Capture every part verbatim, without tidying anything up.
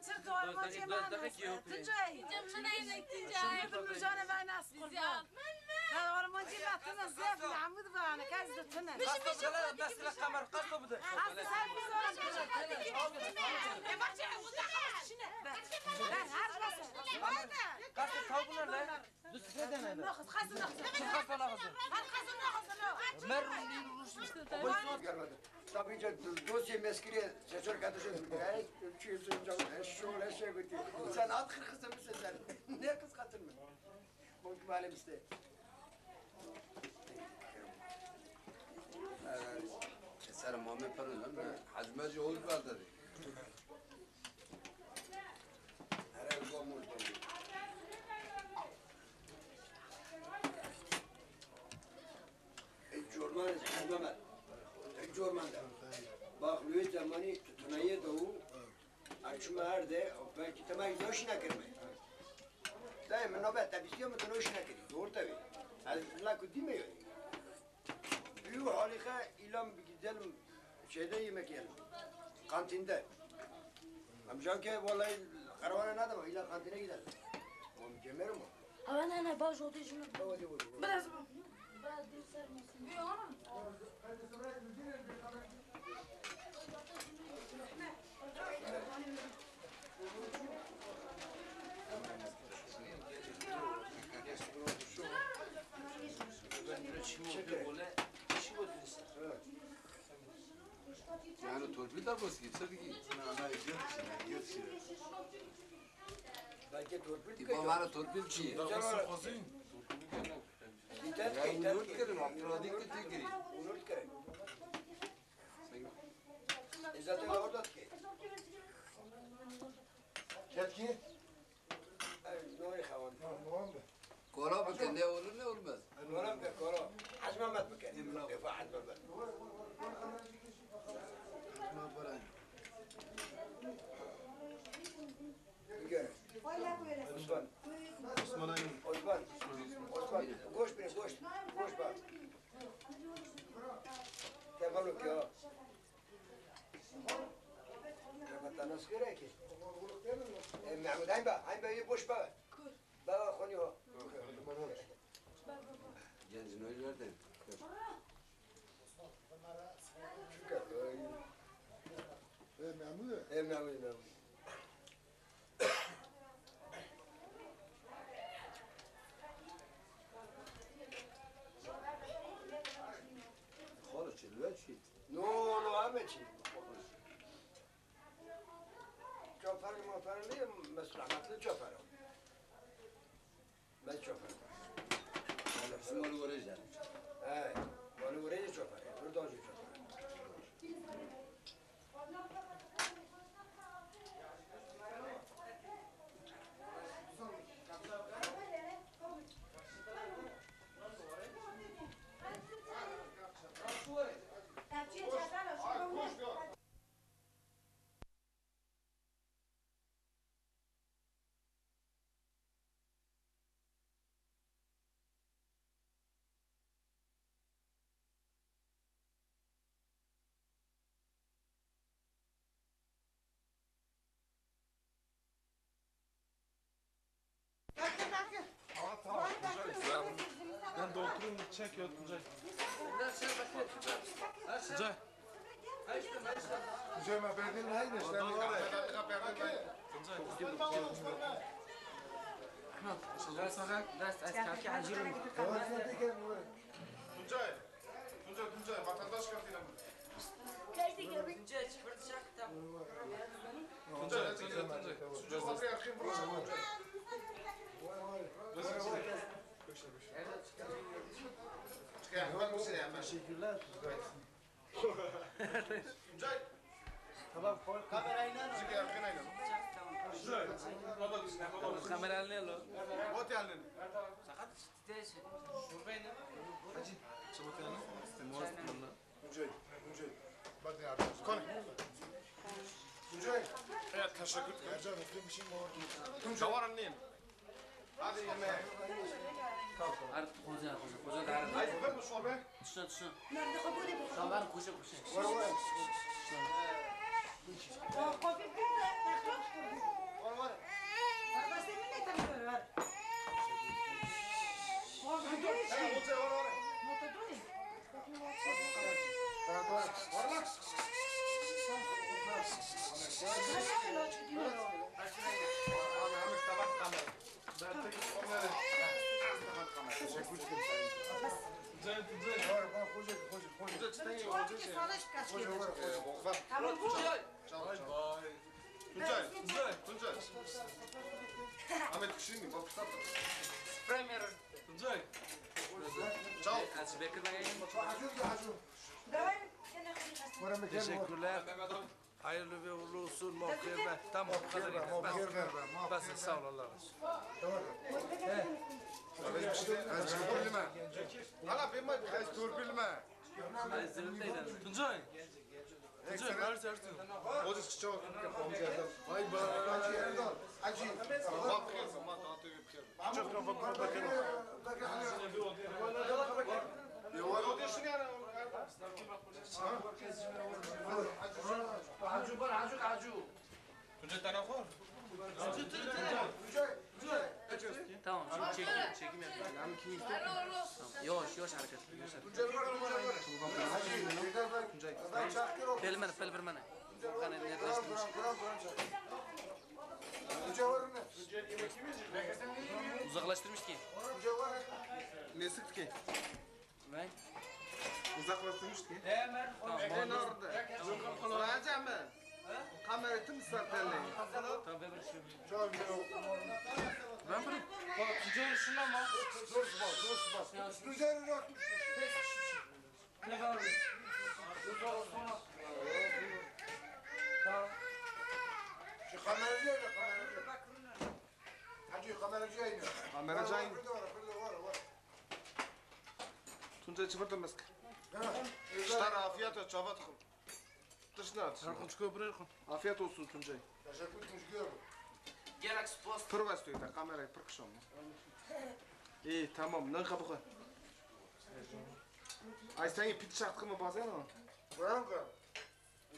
Çirto armancê me nas. Tuncay. Cem min eynek Tuncay. Min jane me nas qurban. Ben armancê me tine zef Mahmud bana kez de tine. Bişi bişi Mesela mesela kamera kaç bu da? Hasta sen biz oran. E bak şey, o da kaç. Ben her nasıl. Kaç tavuk ne? Du sifrê de nede. Naxuz, xezin naxuz. Xezin naxuz. Her xezin naxuz, no. Mer rûnî rûş. Görmedim. Tabii ki dosyayı meskire seçer kardeşim. Hey, Türkçe söyleyeceğim. Eşşoğlu eşek ötü. Sen at kırkızı mısın sen? Ne kız katılmıyor? Bak malum işte. Keser mame pırın lan. Hacmacı oğuz vardı. Herhalde bu mor. Ê corman ez hezme me. Ê corman de. Bax, lê zemanî tutunaye de û açma her de, belkî tema îzna şîna kirme. Dayê min nabe tepîsiya min tu şîna kirî. Doğru tabii. Ez la ku dîme yo. Büyük halika ilan bir gidelim şeyde yemek yiyelim. Kantinde. Amca ki vallahi karavana ne demek? İlla kantine gidelim. Oğlum gemerim o. Ama ne ne baş oldu şimdi. Hadi, hadi, hadi. Biraz mı? Biraz bir sarmasın. Bir ona. Yani torpil de bozki, tabii ki. Na, na, idiot şey, idiot şey. Belki torpil. Ti bana torpil ki. Ya, unut kerim, Abdülhadik de tek kerim. Unut kerim. E, zaten orada ki. Çetki? Nuri xewan. Kola bike, ne olur ne olmaz. Kola bike, kola. Hacı Mehmet bike. Defa Hacı Mehmet. Bike. Osman. Osman Aydın. Osman. Osman. Goş bile, goş. Goş bak. Tevaluk ya. Tevatana sigara ki. E, Mehmud, hayn ba, hayn ba, boş ba. Baba, xoni ho. Genç ne nereden? Şükür. E, Mehmud. E, Mehmud, Mehmud. Xalo çi, li we çi? No, no, em çi? Çafer, mafer ne, mesul rahmetli çafer. Ben çafer. Hema li werê jî. He, mali werê çafer. Buradan jî çafer. Ben de oturayım, çek ya Tuncay. Tuncay. Tuncay, ben Berlin'deyim işte. Tuncay. Tuncay. Tuncay, Tuncay, vatandaş kartıyla mı? Tuncay, Tuncay, Tuncay. Tuncay, Tuncay, Tuncay. Tuncay, kapıyı açayım, burası Tuncay. Teşekkürler. Tuncay. Tamam, koy. Kamerayla. Çıkar, kamerayla. Tuncay. Kamerayla ne lo? Otel. Sakat. Hacı, çabuk yanına. Muaz yanına. Tuncay, Tuncay. Bak ne yapıyorsun? Kone. Tuncay. Evet, teşekkür ederim. Ercan, öptüm bir şey mi oldu? Tuncay. Var anlayayım. Hadi yemeğe. Her koca, koca, koca da her. Haydi, ver bu çorbayı. Tuşla, tuşla. Tamam, koca, koca. Var, var. Tuşla. Qofî bike. Var, var. Var, bas, emin ne tabii var, var. Var, var. He, otur, var, var. Nota doi. Var, var. Var, var. Var, var. Tamam, bu. Bay bay. Tuncay, Tuncay, Tuncay. Ahmet kişini bak, kitap. Premier. Tuncay. Çal. Teşekkürler. Hayırlı ve uğurlu olsun. Mevkir be. Tamam, bu kadar yeter. Bas, bas, sağ ol, Allah razı olsun. Hala ben bak, ez torpil mi? Tuncay. Tuncay, her şey. Hocam, çok. Bay bay. Hacı Erdal. Hacı. Bak, bak, bak. Tuncay, te naxwar? Tamam, şimdi çekim, çekim yapıyorum. Tamam, yavaş, yavaş hareket. Yavaş hareket. Tuncay. Pel mene, pel bir mene. Kanı netleştirmiş. Uzaklaştırmış ki. Nesik ki. Ve? Uzaklaştırmış ki. Tamam. Nerede? Rahatsız mı? Kamera tüm sertelli. Tabii, bir şey. Ben bunu. Bak, güzel şuna bak. Dur, bak, dur, bak. Güzel bak. Ne kadar? Şu kameracı öyle, kameracı. Hacı, kameracı aynı. Kameracı aynı. Var, var, var, var, var. Tuncay, çi vurdu mesk? Ha, Ştar afiyet, çava tıkın. Tişna, tişna. Erkun, çıkıyor buraya, Erkun. Afiyet olsun Tuncay. Teşekkür, Tuncay. Gerek spas. Pir west û te kamerayê pir kişand. Ê, tamam, ne kapı koy. Ay, sen pit çaktı mı bazen o? Bırak.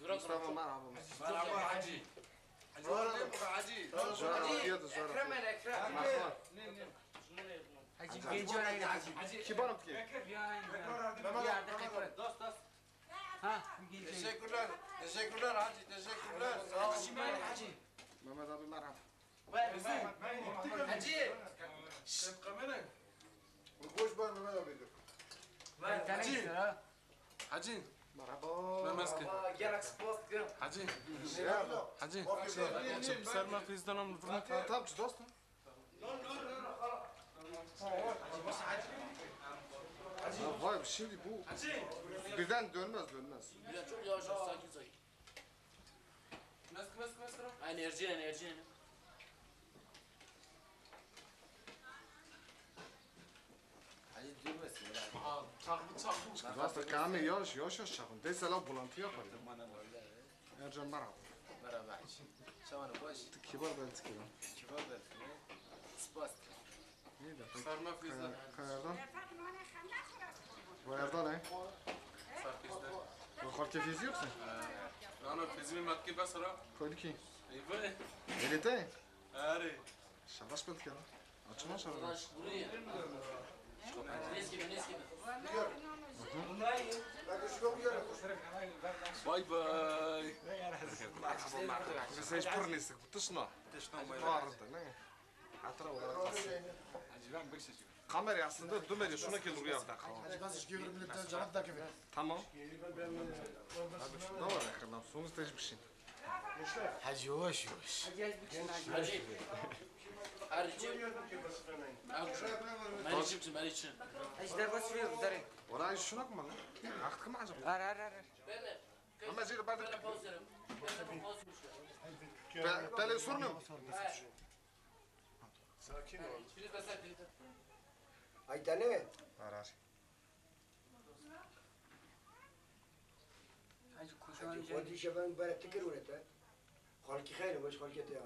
Mustafa, merhaba. Merhaba Hacı. Hacı, Hacı. Zor, afiyet olsun. Ekrem el Ekrem. Merhaba. Hacı, genco aynı Hacı. Kibarım ki. Dost, dost. Ha, genco. Teşekkürler. Teşekkürler Hacı, teşekkürler. Sağ ol. Hacı, merhaba Hacı. Mehmet abi, merhaba. Hacı. Şşt, kamera. Hoş ben Mehmet abi. Hacı. Hacı. Merhaba. Mehmet ki. Gerek spas ki. Hacı. Hacı. Serma fizdan am vurma. Tamam, tamam, dost. Ya vay, şimdi bu birden dönmez, dönmez. Biraz çok yavaş, sakin, sakin. Mesk, mesk, mesk. Enerji, enerji. Hadi durmasın ya. Aa, çakma, çakma. Basta kame yavaş yavaş yavaş çakın. Dese la bulantıya koy. Ercan, merhaba. Merhaba. Şamanı boş. Kibar belki lan. Kibar belki. Spas. Sarma fizda. Kayardan. Kayardan he? Sar fizda. Xalkê fizî yoksa? Nano fizî mi matki basra. Koydu ki. Eyvah. Elete. Are. Şabaş belki lan. Açma şabaş. Buraya. Eski ben eski ben. Bay bay. Sen hiç pırnısık. Tışna. Tışna. Vardı ne? Hatırla olarak. Hacı ben bir şey. Kamera aslında dümeri şuna ki duruyor bir dakika. Hacı bazı iş görürüm bir tane cevap da gibi. Tamam. Abi şu da var ekrandan. Sonuç değişmiş şimdi. Hacı yavaş yavaş. Hacı. Hacı. Meriçim, meriçim. Hacı derbas veriyor, darı. Orayı şuna kuma lan. Artık mı acaba? Ar, ar, ar, ar. Ama zira ben de Pe-, pele sorunum. Sakin ol. Aytene. Arar. Hacı koşan Hacı, hadi işe ben böyle tikir üret ha. Halki xeyr, hoş halki ya.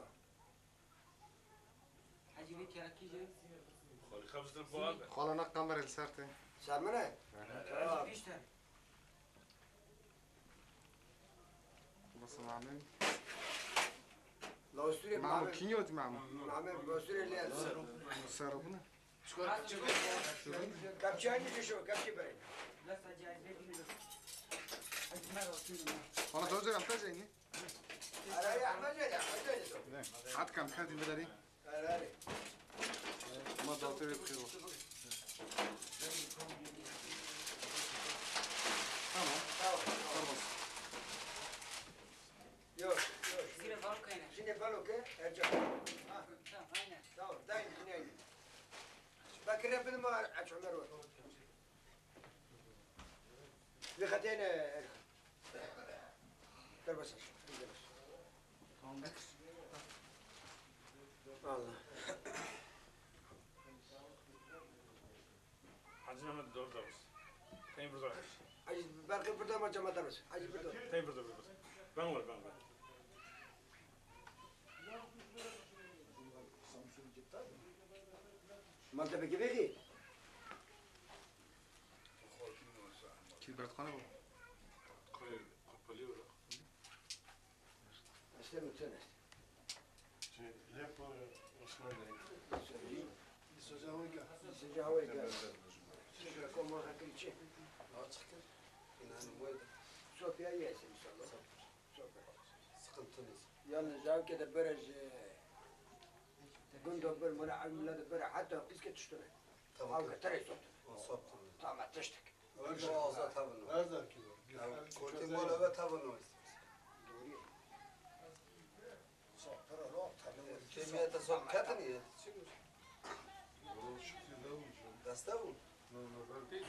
Hacı bir kere ki. Halka bizden bu abi. Xalana kamera li ser te. Sen mi ne? Hacı pişten. Bas Mamê. Lawsturê Mamo, Mamo. Kinyo di Mamo. Mamo, lawsturê lê. Serobuna. Kapçi aynı şu, kapçi bere. Ana dojo yapta jeyni. Ara ya, ama jeyni, ama jeyni. Hat kam, hat inda dari. Ara, ara. Ma dawete ve bixêr. Tamam. Tamam. Serbest. Yok, yok. Zîre balo kayne. Şimdi balo ke, Ercan. Ha. Tamam, aynen. Tamam, dayın, yine. Bakire bin ma aç Ömer var. Bir katene. Serbest. Allah. Hacı Mehmet, doğru da bas. Teyim burada bas. Hacı, belki burada mı, cemaat bas? Hacı burada. Teyim burada bas. Ben var, ben var. Maltepe gibi ki. Kilbertxane bu. Kapalı yok. Este mi, sen este? Şey, lep, e, Osman Bey. Söyleyeyim. Sıcağı uyka. Sıcağı uyka. Sıcağı koma hakir için. Açıktır. İnanın bu. Sofya yesin inşallah. Sofya. Sıkıntınız. Yalnız ev ke de berez, e, gundo bir, mına ev mila de bere, hatta piske tiştine. Tamam. Ev ke tere sot. O sot. Tamam, tiştik. Boğaza tabi no. Her zaman ki var. Ya, kurtî mala ve tabi no. Doğru. Kemiyete sok katın ya. Deste bu. Peki,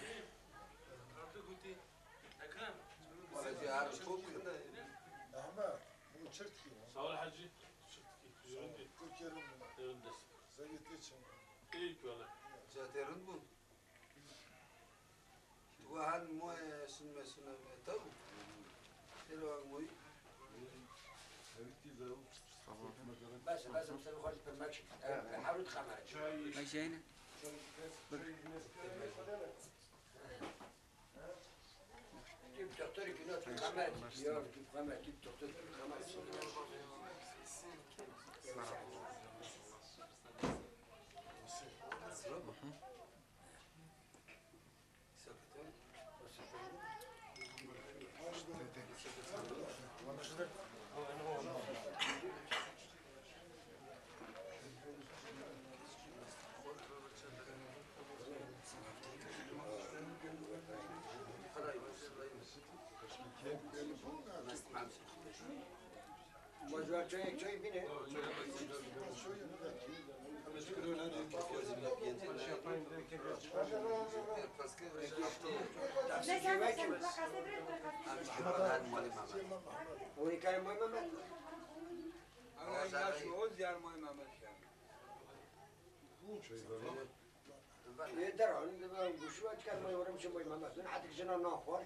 artık gutî. Ekrem. Wala cî her çok kinde. Ahmet, bu çirtkî. Sağ ol hacı. Çirtkî. Yüründü. Türkiye'nin. Yüründü. Zeviyeti için. İyi ki valla. Zaten bu. Tu han moye sun me suna ve tav. Tero moy. Bes, bes, sen xwaj permek. Harut kamera. Bejene. Tip doktor ki not kamera. Yok, tip kamera, tip doktor, tip kamera. Ma ji wan çayek çayê bîne. Taksî jê wekî. Hûn ê karê May Mehmet. Ama yaş o ziyar May Mehmet yani. Ê, deran, guşu aç karê May Mehmet. Hûn hetik jina naxwar.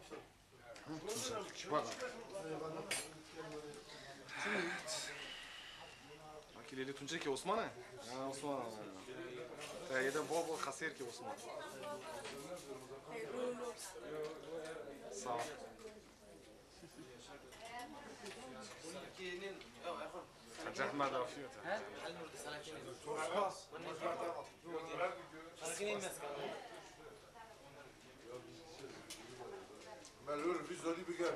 Bak. Akî Lêlî Tunçe ki Osman e? Ha, Osman. Te yede bol bol xesêr ki Osman. Sağ ol. Zehmet afiyet. Melûr, bir zolî biger.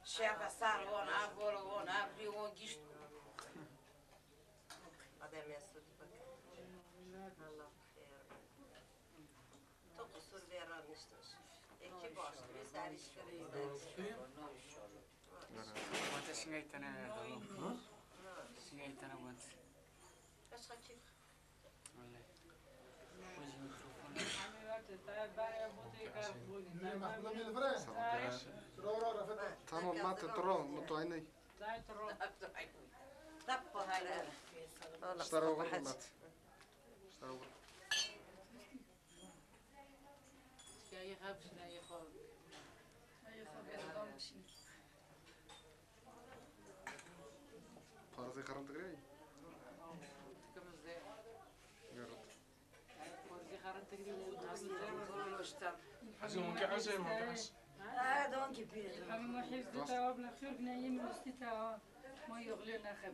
Şefa sar on, av bol on, av bi on gişt. Adem Mesut bak. Allah xeyr. Tu qusur vê raniştiş. Ê kî baş, tu vê serî şikirî. Mate şingay tene verdi. Şingay tene went. Başka kî? Öyle. Koyacağım mikrofonu. Tamam, mate, tro, mutayne. Tappo hala. Staro, mate. Staro. Parasê xeran digirê? Gerrit. Hacı, hon ki hacı, hon ki hacı. Hemî ma hêz dê tewab nexir gine yê min listî te ha. Ma yoxlê nexem.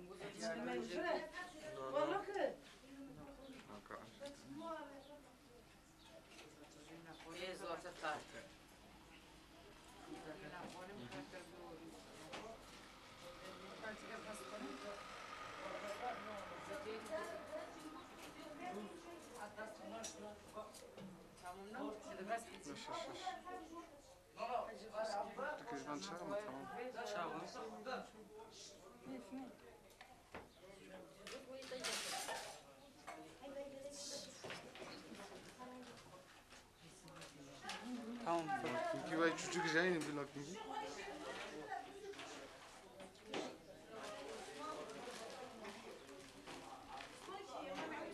Ê, zor te tar. Tamam, ne? Şaş, şaş, şaş. Dikej ben çağırma, tamam. Çağır. Tamam. Çünkü vay çocuk jayın bir lakin.